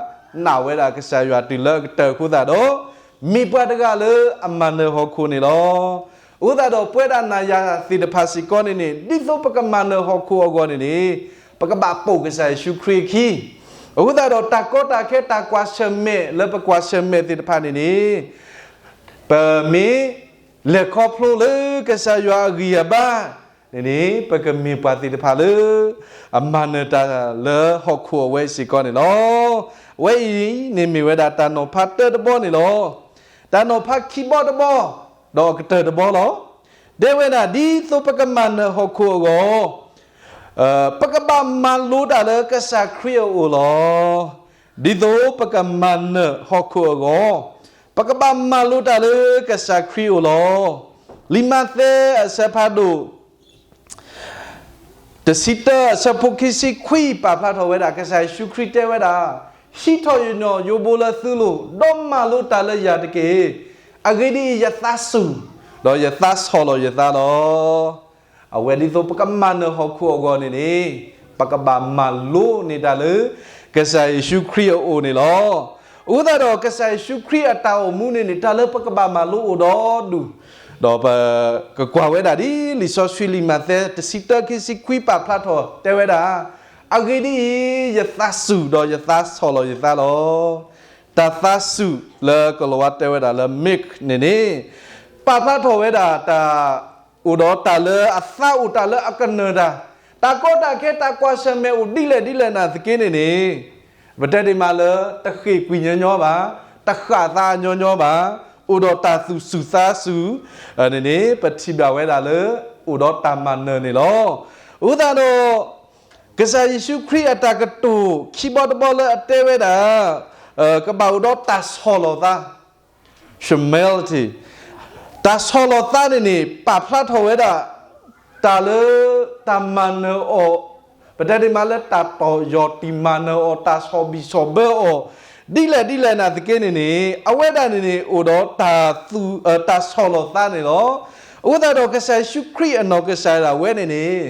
နာ်ဝဲဒၣ်ကစၢ်ယွၤတုၤလၢအကတၢၢ်အဃိသတးဒီး မ့ၢ်ပှၤတဂၤလၢအမၤနၢၤဟီၣ်ခိၣ်န့ၣ်လီၤ. အဃိသတးဒီးပဝဲဒၣ်နၤယၤသ့ၣ်တဖၣ်စ့ၢ်ကီးန့ၣ်န့ၣ် ဒ်သိးပကမၤနၢၤဟီၣ်ခိၣ်အဂီၢ်န့ၣ်န့ၣ် ပကဘၣ်ပိာ်ကစၢ်ယ့ၣ်ၡူးခရံာ်အခံ, အဃိသတးဒီးတၢ်ကီတၢ်ခဲ တၢ်ကွၢ်ဆၢၣ်မဲာ်လၢပကွၢ်ဆၢၣ်မဲာ်သ့ၣ်တဖၣ်န့ၣ်န့ၣ် ပမ့ၢ်လဲၤခီဖျိလၢကစၢ်ယွၤအဂံၢ်အဘါန့ၣ်န့ၣ် ပကမ့ၢ်ပှၤသ့ၣ်တဖၣ်လၢ အမၤနၢၤတၢ်လၢဟီၣ်ခိၣ်အဝဲစ့ၢ်ကီးန့ၣ်လီၤ. အဝဲအံၤန့ၣ်မ့ၢ်ဝဲဒၣ်တၢ်နီၤဖးတၢတဘီန့ၣ်လီၤ. တၢ်နီၤဖးခံဘီတဘီ ဒီးအကတၢၢ်တဘီလီၤ. တဲဝဲဒၣ် ဒ်သိးပကမၤနၢၤဟီၣ်ခိၣ်အဂီၢ် ပကဘၣ်မၤလိတၢ်လၢကစၢ်ခရံာ်အအိၣ်လီၤ. ဒ်သိးပကမၤနၢၤဟီၣ်ခိၣ်အဂီၢ် ပကဘၣ်မၤလိတၢ်လၢကစၢ်ခရံာ်အအိၣ်လီၤ. လံာ်မးသဲအဆၢဖးဒိၣ် တဆံတၢ အဆၢဖိခံဆံခွံ ပာ်ဖျါထီၣ်ဝဲဒၣ် ကစၢ်ယ့ၣ်ၡူးခရံာ်တဲဝဲဒၣ်, ဟံးထီၣ်ယနီၣ်ယိဘိလၢသုလိၤ, ဒီးမၤလိတၢ်လၢယၤတက့ၢ်. အဂ့ၢ်ဒ်အံၤ, ယသးစူၤ, ဒီးယသးဆီၣ်လီၤယသးလီၤ. အဝဲဒ်သိးပကမၤနၢၤဟီၣ်ခိၣ်အဂီၢ်န့ၣ်န့ၣ်, ပကဘၣ်မၤလိန့ၢ်တၢ်လၢ ကစၢ်ယ့ၣ်ၡူးခရံာ်အအိၣ်န့ၣ်လီၤ. အဃိသတးဒီး ကစၢ်ယ့ၣ်ၡူးခရံာ်အတၢ်အိၣ်မူန့ၣ်န့ၣ် တၢ်လၢပကဘၣ်မၤလိအိၣ်ဒီးဒူၣ် ဒီးပကကွၢ်ဝဲဒၣ်ဒ်လံာ်စီဆှံလံာ်မးသဲ တဆံတၢ ခံဆံခွံ ပာ်ဖျါထီၣ်တဲဝဲဒၣ်, အဂ့ၢ်ဒ်အံၤ, ယသးစူၤဒီးယသးဆီၣ်လီၤယသးလီၤ. တၢ်သးစူၤလၢကလီၤဝါတဲဝဲဒၣ်လၢ milk န့ၣ်န့ၣ်, ပာ်ဖျါထီၣ်ဝဲဒၣ်တၢ် အိၣ်ဒီးတၢ်လၢအသးအိၣ်တၢ်လၢအကနၢၤတၢ်, တၢ်ကီတၢ်ခဲတၢ်ကွၢ်ဆၢၣ်မဲာ်အိၣ်ဒ်လဲၣ်ဒ်လဲၣ်နာ်သက့န့ၣ်န့ၣ်, ပတဲဒ်မးလၢ တဃ့ၢ်ကွံာ်ညီညီဘၣ်, တဃၣ်သးညီညီဘၣ်, အိၣ်ဒီးတၢ်သူၣ်စူၤသးစူၤန့ၣ်န့ၣ် ပထံၣ်ဘၣ်ဝဲဒၣ်လၢ အိၣ်ဒီးတၢ်မၤနၢၤန့ၣ်လီၤ. အဃိသတးဒီး ကစၢ်ယ့ၣ်ၡူးခရံာ်အတၢ်ကတိၤခံဘီတဘီလၢအတဲဝဲဒၣ်, ကဘၣ်အိၣ်ဒီးတၢ်ဆီၣ်လီၤသး humility, တၢ်ဆီၣ်လီၤသးန့ၣ်န့ၣ် ပာ်ဖျါထီၣ်ဝဲဒၣ် တၢ်လၢ တၢ်မၤနၢၤအီၤ, ပတဲဒ်မးလၢတၢ်တီၢ်ယီၢ်တံၢ်မၤနၢၤအီၤ တၢ်ဆီၣ်ဘံၣ်ဆီၣ်ဘၢအီၤ ဒ်လဲၣ်ဒ်လဲၣ်နာ်သက့န့ၣ်န့ၣ် အဝဲဒၣ်န့ၣ်န့ၣ် အိၣ်ဒီးတၢ်သူ တၢ်ဆီၣ်လီၤသးန့ၣ်လီၤ. အဃိသတးဒီးကစၢ်ယ့ၣ်ၡူးခရံာ်အနီၢ်ကစၢ်ဒၣ်ဝဲန့ၣ်န့ၣ်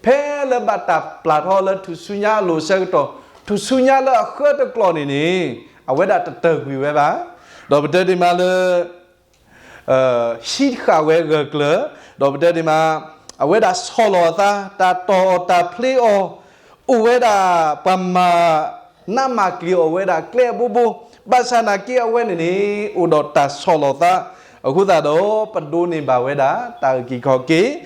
ဖဲလၢဘၣ်တၢ်ပျၢ်ထီလၢထူၣ်စုညါအလိၤအဆၢကတီၢ်, ထူၣ်စုညါလၢအဃၢတကျိာ်န့ၣ်န့ၣ် အဝဲဒၣ်တတၢၢ်ကွံာ်ဝဲဘၣ်. ဒီးပတဲဒ်မးလၢ ဟံးဃာ်ဝဲဂၢၢ်ကျၢၤ, ဒီးပတဲဒ်မး အဝဲဒၣ်ဆီၣ်လီၤအသး, တၢ်တီၢ်အီၤတၢ်ဖျ့အီၤ, အိၣ်ဝဲဒၣ်ပှၤမၤနးမၤကျံၤအီၤဝဲဒၣ်ကျဲအဘိဘိ, ဘၣ်ဆၣ်နာ်က့အဝဲန့ၣ်န့ၣ် အိၣ်ဒီးတၢ်ဆီၣ်လီၤသး, အဃိသတးဒီး ပဒိးန့ၢ်ဘၣ်ဝဲဒၣ် တၢ်အုၣ်က့ၤခီၣ်က့ၤ ခီ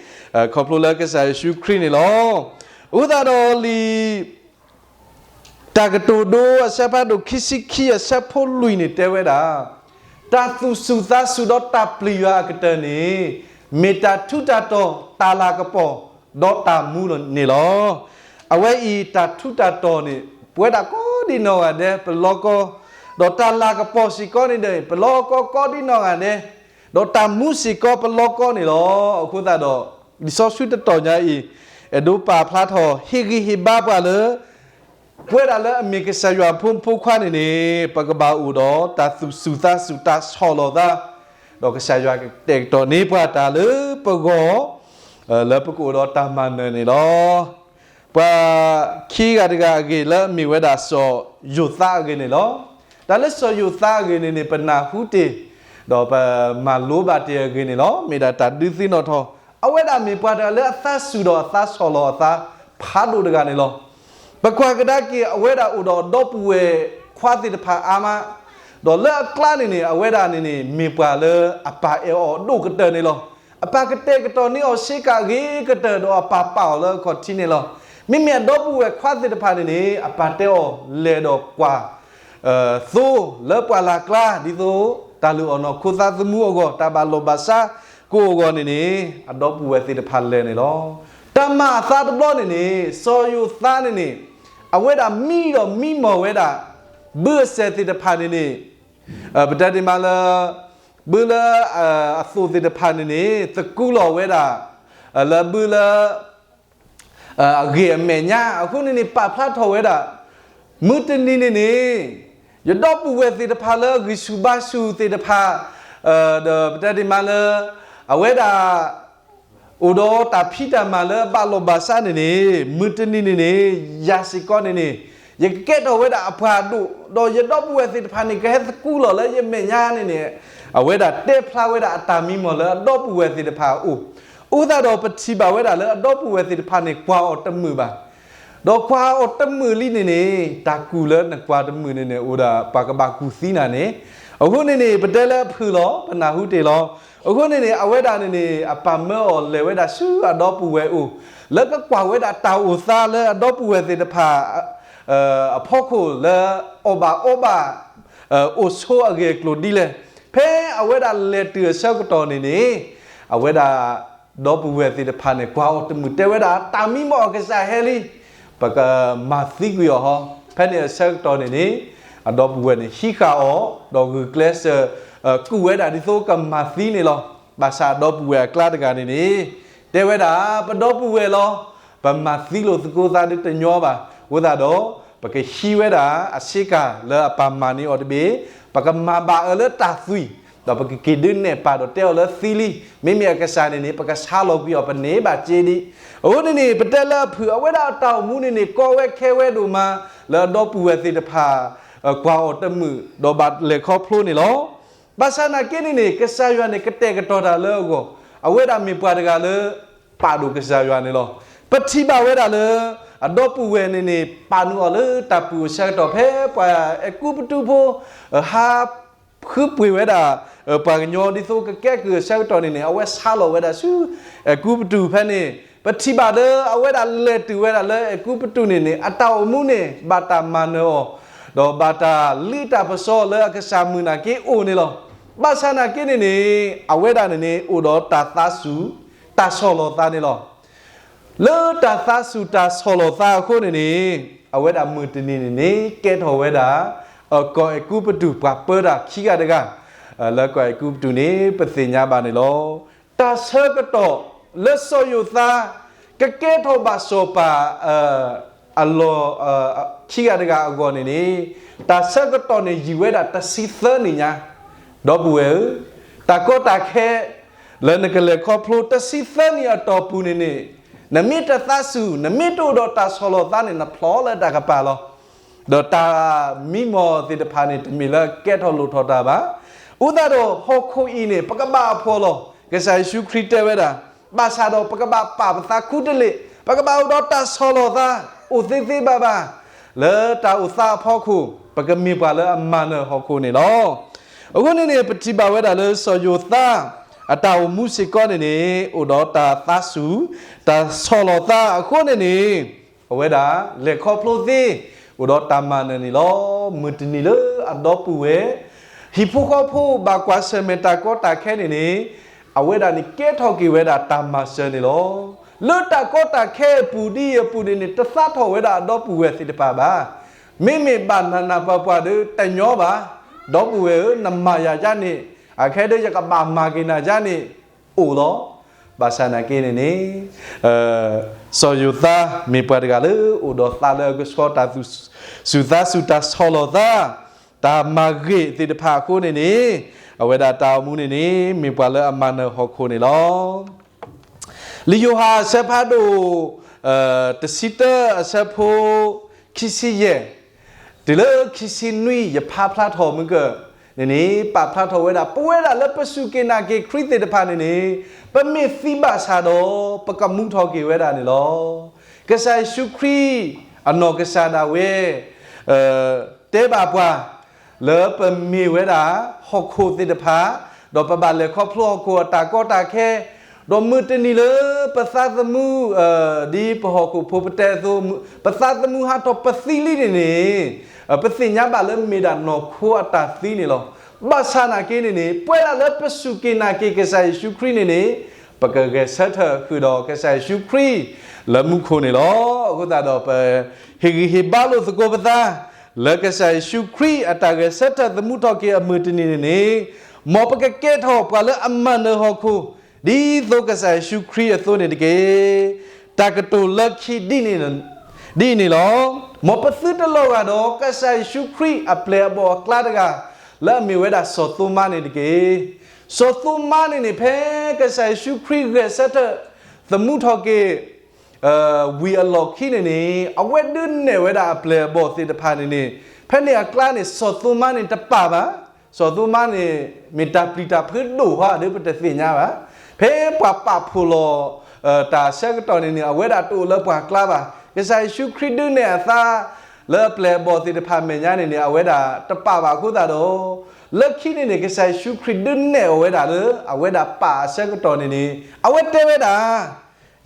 ဖျိလၢကစၢ်ယ့ၣ်ၡူးခရံာ်န့ၣ်လီၤ. အဃိသတးဒီးလံာ် တၢ်ကတိၤဒိအဆၢဖးဒိၣ်ခံဆံခံအဆၢဖိလွံၢ်န့ၣ်တဲဝဲဒၣ်, တၢ်သူၣ်စူၤသးစူၤဒီးတၢ်ပျံၤယွၤအကတၢၢ်န့ၣ် မ့ၢ်တၢ်ထူးတၢ်တီၤ တၢ်လၤကပီၤ ဒီးတၢ်မူန့ၣ်လီၤ. အဝဲအံၤတၢ်ထူးတၢ်တီၤန့ၣ် ပဝဲဒၣ်ကိးဒံနီၢ်ဂၤဒဲး ပလီကီ, ဒီးတၢ်လၤကပီၤစ့ၢ်ကီးန့ၣ်ဒီး ပလီကီကိးဒံနီၢ်ဂၤဒဲး, ဒီးတၢ်မူစ့ၢ်ကီးပလီကီန့ၣ်လီၤ. အဃိသတးဒီး လံာ်စီဆှံတတီၢ်ညါအံၤ အဲၣ်ဒိးပာ်ဖျါထီၣ် ဟ့ၣ်ဂံၢ်ဟ့ၣ်ဘါပှၤလၢ ပဝဲဒၣ်လၢအမ့ၢ်ကစၢ်ယွၤအဖိမုၣ်ဖိခွါန့ၣ်န့ၣ် ပကဘၣ်အိၣ်ဒီးတၢ်သူၣ်စူၤသးစူၤ တၢ်ဆီၣ်လီၤသး, ဒီးကစၢ်ယွၤကတဲာ်ကတီၤန့ၢ်ပှၤတၢ်လၢပဂီၢ် လၢပကအိၣ်ဒီးတၢ်မၤနၢၤန့ၣ်လီၤ. ပှၤခံဂၤတဂၤအဂ့ၢ်လၢအမ့ၢ်ဝဲဒၣ်စီၤယိၤသးအဂ့ၢ်န့ၣ်လီၤ. တၢ်လၢစီၤယိၤသးအဂ့ၢ်န့ၣ်န့ၣ် ပနၢ်ဟူတ့ၢ် ဒီးပမၤလိဘၣ်တ့ၢ်အဂ့ၢ်န့ၣ်လီၤ. မ့ၢ်ဒၣ်တၢ်ဒုးသ့ၣ်နီၣ်ထီၣ် အဝဲဒၣ်မ့ၢ်ပှၤတဂၤလၢအသးစူၤဒီးအသးဆီၣ်လီၤအသးဖးဒိၣ်တဂၤန့ၣ်လီၤ. ပကွၢ်ကဒါက့ၤ အဝဲဒၣ်အိၣ်ဒီးအဒီပုၢ်ဝဲၢ်ခွါသ့ၣ်တဖၣ်အါမး, ဒီးလၢအကျါန့ၣ်န့ၣ် အဝဲဒၣ်န့ၣ်န့ၣ် မ့ၢ်ပှၤလၢအပၢ်အဲၣ်အီၤဒိၣ်ကတၢၢ်န့ၣ်လီၤ. အပၢ်ကတဲာ်ကတီၤန့ၢ်အီၤဆ့ကၤဂ့ၤကတၢၢ် ဒီးအပၢ်ပာ်အီၤလၢအခီၣ်ထံးန့ၣ်လီၤ. မ့မ့ၢ်အဒီပုၢ်ဝဲၢ်ခွါသ့ၣ်တဖၣ်န့ၣ်န့ၣ် အပၢ်တဲအီၤလဲၤဒီးကွၢ် သိလၢပှၢ်လၢ်ကျါ ဒ်သိးတၢ်လုၢ်အီၣ်နီၢ်ခိသးသမူအဂီၢ် တၢ်ဘၣ်လိာ်ဘၣ်စးကိးအဂီၢ်န့ၣ်န့ၣ် အဒီပုၢ်ဝဲၢ်သ့ၣ်တဖၣ်လဲၤန့ၣ်လီၤ. တၢ်မၤအသးတဘျီန့ၣ်န့ၣ် စီၤယိၤသးန့ၣ်န့ၣ် အဝဲဒၣ်မံဒီးမံမီၢ်ဝဲဒၣ် ဘုအစဲၢ်သ့ၣ်တဖၣ်န့ၣ်န့ၣ် ပတဲဒ်မးလၢ ဘုလၢ အသိးသ့ၣ်တဖၣ်န့ၣ်န့ၣ် သကူလီၤဝဲဒၣ် လၢဘုလၢ အဂ့ၢ်အမဲာ်ညါ အဃိန့ၣ်န့ၣ် ပာ်ဖျါထီၣ်ဝဲဒၣ် မုၢ်တနံၤန့ၣ်န့ၣ် ယဒီပုၢ်ဝဲၢ်သ့ၣ်တဖၣ်လၢအဂံၢ်ဆူၣ်ဘါဆူၣ်သ့ၣ်တဖၣ် ဒီးပတဲဒ်မးလၢ အဝဲဒၣ် အိၣ်ဒီးတၢ်ဖံးတၢ်မၤလၢအဘၣ်လိာ်ဘၣ်စးန့ၣ်န့ၣ် မုၢ်တနံၤန့ၣ်န့ၣ် ယၤစ့ၢ်ကီးန့ၣ်န့ၣ် ယကကဲထီၣ်ဝဲဒၣ်အပှၤဒိၣ် ဒီးယဒီပုၢ်ဝဲၢ်သ့ၣ်တဖၣ်န့ၣ် ကဟဲသကူလီၤလၢယမဲာ်ညါန့ၣ်န့ၣ် အဝဲဒၣ်တဲဖျါဝဲဒၣ်အတၢ်မံမီၢ်လၢအဒီပုၢ်ဝဲၢ်သ့ၣ်တဖၣ်အအိၣ်. အဃိသတးဒီးပထံၣ်ဘၣ်ဝဲဒၣ်လၢအဒီပုၢ်ဝဲၢ်သ့ၣ်တဖၣ်န့ၣ် ကွၢ်အီၤတမုာ်ဘၣ် ဒီးကွၢ်အီၤတမုာ်လံန့ၣ်န့ၣ် တၢ်ကူၣ်လၢနကွၢ်တမုာ်န့ၣ်န့ၣ် အိၣ်ဒၣ်ပှၤကဘၣ်ကူၣ်သံနၤန့ၣ်. အဃိန့ၣ်န့ၣ် ပတဲလၢအဖုၣ်လီၤ ပနၢ်ဟူတ့ၢ်လီၤ. အဃိန့ၣ်န့ၣ် အဝဲဒၣ်န့ၣ်န့ၣ် အပၢ်မၢအီၤလဲၤဝဲဒၣ်ဆူအဒီပုၢ်ဝဲၢ်အိၣ် လၢကကွၢ်ဝဲဒၣ်တၢ်အိၣ်သးလၢအဒီပုၢ်ဝဲၢ်သ့ၣ်တဖၣ် အဖီခိၣ်လၢအီၣ်ဘၣ်အီဘၣ် အိၣ်ဆိးအဂ့ၢ်အကျိၤဒ်လဲၣ်. ဖဲအဝဲဒၣ်လဲၤတုၤအဆၢကတီၢ်န့ၣ်န့ၣ် အဝဲဒၣ် ဒီပုၢ်ဝဲၢ်သ့ၣ်တဖၣ်န့ၣ် ကွၢ်အီၤတမုာ်တဲဝဲဒၣ် တၢ်မံမီၢ်အကစၢ်ဟဲလံ ပကမၤသံကွံာ်အီၤဟီ. ဖဲန့ၣ်အဆၢကတီၢ်န့ၣ်န့ၣ် အဒီပုၢ်ဝဲၢ်န့ၣ် ဟံးဃာ်အီၤ ဒီးဂုာ်ကျဲးစၢး ကူၣ်ဝဲဒၣ်ဒ်သိးကမၤသံန့ၣ်လီၤ. ဘၣ်ဆၣ်အဒီပုၢ်ဝဲၢ်အကျါတဂၤန့ၣ်န့ၣ် တဲဝဲဒၣ် ပဒီပုၢ်ဝဲၢ်လီၤ. ပမၤသံလိာ်သကိးသးဒ်တညီဘၣ်. အဃိသတးဒီး ပကဟံးဝဲဒၣ်အဆ့ကၤလၢအပၢ်မၤန့ၢ်အီၤတဘ့ၣ်, ပကမၤဘၣ်အၢလၢတၢ်သွံၣ်, ဒီးပကက့ၤဒုးနဲၣ်ပာ်ဒီးတဲအီၤလၢသံလံ, မ့မ့ၢ်အကစၢ်န့ၣ်န့ၣ် ပကဆါလီၤကွံာ်အီၤ ပန့ၢ်ဘၣ်စ့ဒံး. အဃိန့ၣ်န့ၣ် ပတဲလၢအဖုၣ် အဝဲဒၣ်အတၢ်အိၣ်မူန့ၣ်န့ၣ် ကီဝဲခဲဝဲဒိၣ်မး လၢအဒီပုၢ်ဝဲၢ်သ့ၣ်တဖၣ် ကွၢ်အီၤတမုာ် ဒီးဘၣ်လဲၤခီဖျိန့ၣ်လီၤ. ဘၣ်ဆၣ်နာ်က့န့ၣ်န့ၣ် ကစၢ်ယွၤန့ၣ် ကတဲာ်ကတီၤတၢ်လၢအဂီၢ်, အဝဲဒၣ်မ့ၢ်ပှၤတဂၤလၢ ပာ်ဒိၣ်ကစၢ်ယွၤန့ၣ်လီၤ. ပထံၣ်ဘၣ်ဝဲဒၣ်လၢ အဒီပုၢ်ဝဲၢ်န့ၣ်န့ၣ် ပာ်နုာ်အီၤလၢတၢ်ပုၢ်အဆၢကတီၢ် ဖဲပှၤအဲၤကူပတူးဖိ ဟး ဃုပှ့ၤဝဲဒၣ် ပှၤကညီဒ်သိးကကဲကုၢ်အဆၢကတီၢ်န့ၣ်န့ၣ် အဝဲဆါလီၤဝဲဒၣ်ဆူ အဲၤကူပတူးဖဲန့ၣ် ပထံၣ်ဘၣ်လၢအဝဲဒၣ်လဲၤတုၤဝဲဒၣ်လၢအဲၤကူပတူးန့ၣ်န့ၣ် အတၢ်အိၣ်မူန့ၣ် ဘၣ်တၢ်မၤနၢၤအီၤ, ဒီးဘၣ်တၢ်လ့တၢ်ပစီလၢအကစၢ်မုၢ်နာ်က့အိၣ်န့ၣ်လီၤ. ဘၣ်ဆၣ်နာ်က့န့ၣ်န့ၣ် အဝဲဒၣ်န့ၣ်န့ၣ် အိၣ်ဒီးတၢ်သးစူၤ တၢ်ဆီၣ်လီၤသးန့ၣ်လီၤ. လၢတၢ်သးစူၤတၢ်ဆီၣ်လီၤသးအဃိန့ၣ်န့ၣ် အဝဲဒၣ်မုၢ်တနံၤန့ၣ်န့ၣ် ကဲထီၣ်ဝဲဒၣ် ကီၢ်အဲၤကူပတူးပှၤပၢတၢ်ခံဂၤတဂၤ လၢကီၢ်အဲၤကူပတူးန့ၣ် ပသ့ၣ်ညါဘၣ်န့ၣ်လီၤ. တၢ်ဆၢကတီၢ်လၢစီၤယိၤသါ ကကဲထီၣ်ဘၣ်စီၤပၤ အလီၢ် ခံဂၤတဂၤအဂီၢ်န့ၣ်န့ၣ် တၢ်ဆၢကတီၢ်န့ၣ်ယံာ်ဝဲဒၣ်တဆံသၢနံၣ်ညါ ဒီပုၢ်ဝဲၢ်ဧၢ, တၢ်ကီတၢ်ခဲ လၢနကလဲၤခီဖျိတဆံသၢနံၣ်အတီၢ်ပူၤန့ၣ်န့ၣ် နမ့ၢ်တသးစူၤ နမ့ၢ်တအိၣ်ဒီးတၢ်ဆီၣ်လီၤသးန့ၣ် နဖျီလၢတၢ်ကပၤလီၤ. ဒီးတၢ်မံမီၢ်သ့ၣ်တဖၣ်န့ၣ် တမ့ၢ်လၢကဲထီၣ်လိၣ်ထီၣ်တၢ်ဘၣ်. အဃိသတးဒီးဟီၣ်ခိၣ်အံၤန့ၣ် ပကဘၣ်အဖှီၣ်လီၤ. ကစၢ်ယ့ၣ်ၡူးခရံာ်တဲဝဲဒၣ်, ဘၣ်ဆၣ်ဒီးပကဘၣ်ပာ်ပသးခူတလ့ၢ်, ပကဘၣ်အိၣ်ဒီးတၢ်ဆီၣ်လီၤသး အိၣ်သ့သ့ဘၣ်ဘၣ် လၢတၢ်အိၣ်သးအဖီခိၣ် ပကမ့ၢ်ပှၤလၢအမၤနၢၤဟီၣ်ခိၣ်န့ၣ်လီၤ. အဃိန့ၣ်န့ၣ် ပထံၣ်ဘၣ်ဝဲဒၣ်လၢစီၤယိၤသါ အတၢ်အိၣ်မူစ့ၢ်ကီးန့ၣ်န့ၣ် အိၣ်ဒီးတၢ်သးစူၤ တၢ်ဆီၣ်လီၤသးအဃိန့ၣ်န့ၣ် အဝဲဒၣ်လဲၤခီဖျိသ့ အိၣ်ဒီးတၢ်မၤနၢၤန့ၣ်လီၤ. မုၢ်တနံၤလၢအဒီပုၢ်ဝဲၢ် ဟံၣ်ဖိဃီဖိဘၣ်ကွၢ်ဆၢၣ်မဲာ်တၢ်ကီတၢ်ခဲန့ၣ်န့ၣ် အဝဲဒၣ်န့ၣ်ကဲထီၣ်က့ၤဝဲဒၣ်တၢ်မၤစၢၤန့ၣ်လီၤ. လၢတၢ်ကီတၢ်ခဲအပူၤဒ်အံၤအပူၤန့ၣ်န့ၣ် တသးထီၣ်ဝဲဒၣ်အဒီပုၢ်ဝဲၢ်သ့ၣ်တဖၣ်ဘၣ်. မ့မ့ၢ်ဘၣ်နးနးပှၤပှၤဒီးတညီဘၣ်. ဒီပုၢ်ဝဲၢ်ဧၢ, နမၤယၤယါန့ၣ် အခဲဒၢယကဘၣ်မၤက့ၤနၤယါန့ၣ် အိၣ်လီၤ. ဘၣ်ဆၣ်နာ်က့န့ၣ်န့ၣ် စီၤယိၤသါ မ့ၢ်ပှၤတဂၤလၢအိၣ်ဒီးသးလၢအကဆှီတၢ်သူၣ်စူၤသးစူၤ တၢ်ဆီၣ်လီၤသး တၢ်မၤဂ့ၤသ့ၣ်တဖၣ်အဃိန့ၣ်န့ၣ် အဝဲဒၣ်တၢ်အိၣ်မူန့ၣ်န့ၣ် မ့ၢ်ပှၤလၢအမၤနၢၤဟီၣ်ခိၣ်န့ၣ်လီၤ. လံာ်ယိၤဟၣ်အဆၢဖးဒိၣ် တဆံတၢအဆၢဖိ ခံဆံယဲၢ် တုၤလၢခံဆံနွံ ယဖးဖျါထီၣ်မုၢ်ကၢၢ်န့ၣ်န့ၣ် ပာ်ဖျါထီၣ်ဝဲဒၣ် ပဝဲဒၣ်လၢပစူၢ်က့ၤနာ်က့ၤခရံာ်သ့ၣ်တဖၣ်န့ၣ်န့ၣ် ပမ့ၢ်သံဘၣ်ဆၣ်ဒီး ပကမူထီၣ်က့ၤဝဲဒၣ်န့ၣ်လီၤ. ကစၢ်ယ့ၣ်ၡူးခရံာ် အနီၢ်ကစၢ်ဒၣ်ဝဲ တဲဘၣ်ပှၤ လၢပမ့ၢ်ဝဲဒၣ် ဟီၣ်ခိၣ်သ့ၣ်တဖၣ်, ဒီးပဘၣ်လဲၤခီဖျိဟီၣ်ခိၣ်အတၢ်ကီတၢ်ခဲ, ဒီးမုၢ်တနံၤလၢပသးသမူ ဒ်ပဟီၣ်ခိၣ်ဖိပတဲအသိး ပသးသမူဟးထီၣ်ပသံလံန့ၣ်န့ၣ် ပသ့ၣ်ညါဘၣ်လၢမ့ၢ်ဒၣ်နီၢ်ခိအတၢ်သံန့ၣ်လီၤ. ဘၣ်ဆၣ်နာ်က့န့ၣ်န့ၣ် ပဝဲဒၣ်လၢပစူၢ်က့ၤနာ်က့ၤကစၢ်ယ့ၣ်ၡူးခရံာ်န့ၣ်န့ၣ် ပကဂဲၤဆၢထၢၣ်ဃုာ်ဒီးကစၢ်ယ့ၣ်ၡူးခရံာ်လၢမူခိၣ်န့ၣ်လီၤ. အဃိသတးဒီးပ ဟ့ၣ်ဂံၢ်ဟ့ၣ်ဘါလိာ်သကိးပသး လၢကစၢ်ယ့ၣ်ၡူးခရံာ်အတၢ်ဂဲၤဆၢထၢၣ်သမူထီၣ်က့ၤအမုၢ်တနံၤန့ၣ်န့ၣ် မ်ပကကဲထီၣ်ပှၤလၢအမၤနၢၤဟီၣ်ခိၣ် ဒ်သိးကစၢ်ယ့ၣ်ၡူးခရံာ်အသိးန့ၣ်တက့ၢ်. တၢ်ကတိၤလၢခံ ဒ်အံၤန့ၣ်လီၤ. မ်ပသုတလီၤဂာ်ဒီး ကစၢ်ယ့ၣ်ၡူးခရံာ်အပျဲၢ်အဘီၣ်အကျါတဂၤ လၢအမ့ၢ်ဝဲဒၣ်စီၤသိမါန့ၣ်တက့ၢ်. စီၤသိမါန့ၣ်န့ၣ် ဖဲကစၢ်ယ့ၣ်ၡူးခရံာ်ဂဲၤဆၢထၢၣ်သမူထီၣ်က့ၤ ဝံၤအလီၢ်ခံန့ၣ်န့ၣ် အဝဲဒုးနဲၣ်ဝဲဒၣ်အပျဲၢ်အဘီၣ်သ့ၣ်တဖၣ်န့ၣ်န့ၣ် ဖဲန့ၣ်အကျါန့ၣ် စီၤသိမါန့ၣ်တပာ်ဘၣ်. စီၤသိမါန့ၣ် မ့ၢ်တၢ်ပျံၤတၢ်ဖုးဒိၣ်ဟီဒီးပတသ့ၣ်ညါဘၣ်. ဖဲပှၤပာ်ဖှိၣ်လီၤ တၢ်ဆၢကတီၢ်န့ၣ်န့ၣ် အဝဲဒၣ်တအိၣ်လၢပှၤကျါဘၣ်. ကစၢ်ယ့ၣ်ၡူးခရံာ်ဒုးနဲၣ်အသး လၢအပျဲၢ်အဘီၣ်သ့ၣ်တဖၣ်မဲာ်ညါန့ၣ်န့ၣ် အဝဲဒၣ်တပာ်ဘၣ်အဃိသတးဒီး လၢခံန့ၣ်န့ၣ် ကစၢ်ယ့ၣ်ၡူးခရံာ်ဒုးနဲၣ်အီၤဝဲဒၣ်လၢ အဝဲဒၣ်ပာ်အဆၢကတီၢ်န့ၣ်န့ၣ် အဝဲတဲဝဲဒၣ်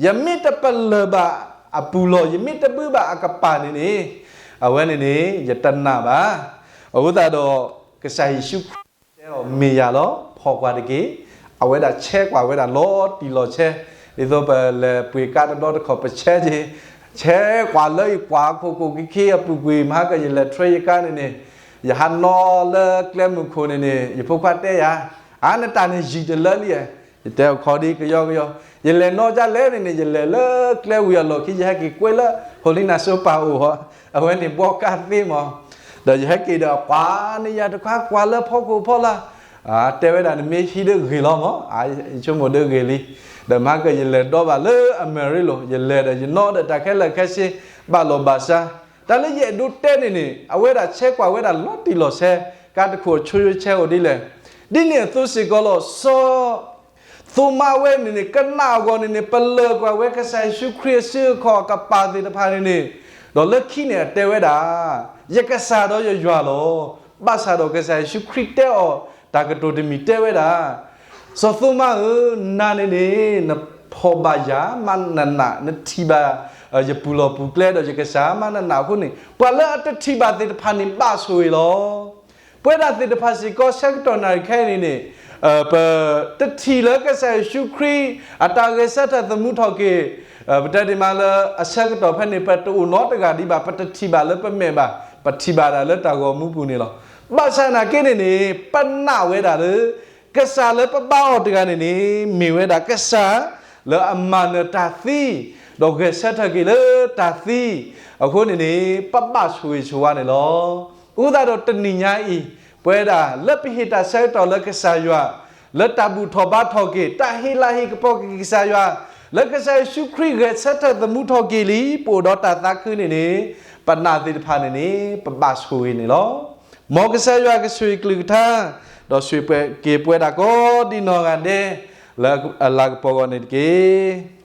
ယမ့ၢ်တပလၢၢ်ဘၣ်အပူၤလီၢ်, ယမ့ၢ်တဘုးဘၣ်အကပၤန့ၣ်န့ၣ် အဝဲန့ၣ်န့ၣ် ယတနာ်ဘၣ်. အဃိသတးဒီး ကစၢ်ယ့ၣ်ၡူးခရံာ်တဲအီၤ မ့ၢ်ယၤလီၤ, ဖီၣ်ကွၢ်တက့ၢ်. အဝဲဒၣ်ဆဲးကွၢ်ဝဲဒၣ်လီၤတံၢ်လီၤဆဲး, ဒ်သိးပလဲၤပှ့ၤကါတဘျီတခီၣ်ပဆဲးက့ၤ, ဆဲးကွၢ်လၢယကွၢ်ခိၣ်ခိၣ်ခံခံအပူၤကွံာ် မဟါကယလဲၤထွဲယကါန့ၣ်န့ၣ်, ယဟးနီၤလၢကျဲမုၢ်ခိၣ်န့ၣ်န့ၣ် ယဖိခွါတဲယၤ, အါ နတၢ်န့ၣ်ယံာ်တလၢလံဧါ. ယတဲအခီဒ်ကယီကယီ, ယလဲၤနီၤဒ်လဲၣ်န့ၣ်န့ၣ် ယလဲၤလၢကျဲဝံၤအလီၢ်ခံ ယဟဲက့ၤကွဲလၢ ဟိလံနၤစိပၢ်အိၣ်ဟီ, အဝဲန့ၣ်ဘီကါသ့မး, ဒီးယဟဲက့ၤဒီးကွၢ်န့ၢ်ယၤတခွါ ကွၢ်လၢဖီခိၣ်ဖီလာ်, တဲဝဲဒၣ်နမ့ၢ်ဟံးဒၣ်ဂ့ၤလီၤမး, ယဆိကမိၣ်ဒၣ်ဂ့ၤလံ, ဒီးမဟါကယလဲၤဒီဘၣ်လၢအမဲရ့လိၤ, ယလဲၤဒီးယနီၤဒီးတၢ်ခဲလၢာ်ခဲဆ့ ဘၣ်လီၤဘၣ်စး, တၢ်လၢယအဲၣ်ဒိးတဲန့ၣ်န့ၣ် အဝဲဒၣ်ဆဲးကွၢ်ဝဲဒၣ်လီၤတံၢ်လီၤဆဲး, ကါတခိၣ်အဆိယိဆဲးအိၣ်ဒ်လဲၣ် ဒ်န့ၣ်အသိးစ့ၢ်ကီးလီၤ. စီၤသိမးဝဲန့ၣ်န့ၣ် ကနၣ်အဂီၢ်န့ၣ်န့ၣ် ပလၢၢ်ကွၢ်ဝဲကစၢ်ယ့ၣ်ၡူးခရံာ်အစုအခီၣ်အကပၤသ့ၣ်တဖၣ်န့ၣ်န့ၣ်, ဒီးလၢခံန့ၣ်အတဲဝဲဒၣ်, ယကစၢ်ဒီးယယွၤလီၤ. ဘၣ်ဆၣ်ဒီးကစၢ်ယ့ၣ်ၡူးခရံာ်တဲအီၤတၢ်ကတိၤတမံၤတဲဝဲဒၣ်, စီၤသိမးဧၢ, နၤန့ၣ်န့ၣ် နဖီၣ်ဘၣ်ယၤမးနးနး, နထံၣ်ဘၣ်ယပူၤလီၢ်ပူၤကျဲဒီးယကစၢ်မးနးနးအဃိန့ၣ် ပှၤလၢအတထံၣ်ဘၣ်သ့ၣ်တဖၣ်န့ၣ်ဘၣ်ဆိၣ်ဂ့ၤလီၤ. ပဝဲဒၣ်သ့ၣ်တဖၣ်စ့ၢ်ကီး ဆၢကတီၢ်နၣ်ရံၣ်ခဲအံၤန့ၣ်န့ၣ်, ပတထံၣ်လၢကစၢ်ယ့ၣ်ၡူးခရံာ်အတၢ်ဂဲၤဆၢထၢၣ်သမူထီၣ်က့ၤ, ပတဲဒ်မးလၢအဆၢကတီၢ်ဖဲန့ၣ် ပတအိၣ်နီတဂၤဒံးဘၣ်, ပတထံၣ်ဘၣ်လၢပမဲာ်ဘၣ်, ပထံၣ်ဘၣ်ဒၣ်လၢတၢ်ဂီၤမူပူၤန့ၣ်လီၤ. ဘၣ်ဆၣ်နာ်က့န့ၣ်န့ၣ် ပနာ်ဝဲဒၣ်လၢ ကစၢ်လၢပဘါအီၤတဂၤန့ၣ်န့ၣ် မ့ၢ်ဝဲဒၣ်ကစၢ်လၢအမၤနၢၤတၢ်သံ, ဒီးဂဲၤဆၢထၢၣ်က့ၤလၢတၢ်သံ, အဃိန့ၣ်န့ၣ် ပဘၣ်ဆိၣ်ဂ့ၤဆိၣ်ဝါန့ၣ်လီၤ. အဃိသတးဒီးတနံၤညါအံၤ, ပဝဲဒၣ်လၢပဟ့ၣ်တၢ်ဆၢကတီၢ်လၢကစၢ်ယွၤ, လၢတၢ်ဘူၣ်ထီၣ်ဘါထီၣ်က့ၤ, တၢ်ဟ့ၣ်လၤဟ့ၣ်ကပီၤက့ၤကစၢ်ယွၤ, လၢကစၢ်ယ့ၣ်ၡူးခရံာ်ဂဲၤဆၢထၢၣ်သမူထီၣ်က့ၤလံ, ပအိၣ်ဒီးတၢ်သးခုန့ၣ်န့ၣ်, ပနာ်သ့ၣ်တဖၣ်န့ၣ်န့ၣ် ပဘၣ်ဆိၣ်ဂ့ၤန့ၣ်လီၤ. မ်ကစၢ်ယွၤကဆိၣ်ဂ့ၤကလုၢ်ကထါ, ဒီးဆိၣ်ဂ့ၤက့ၤပဝဲဒၣ်ကိးဒ်နီၢ်ဂၤဒဲး, လၢအလၤကပီၤအဂီၢ်န့ၣ်တက့ၢ်.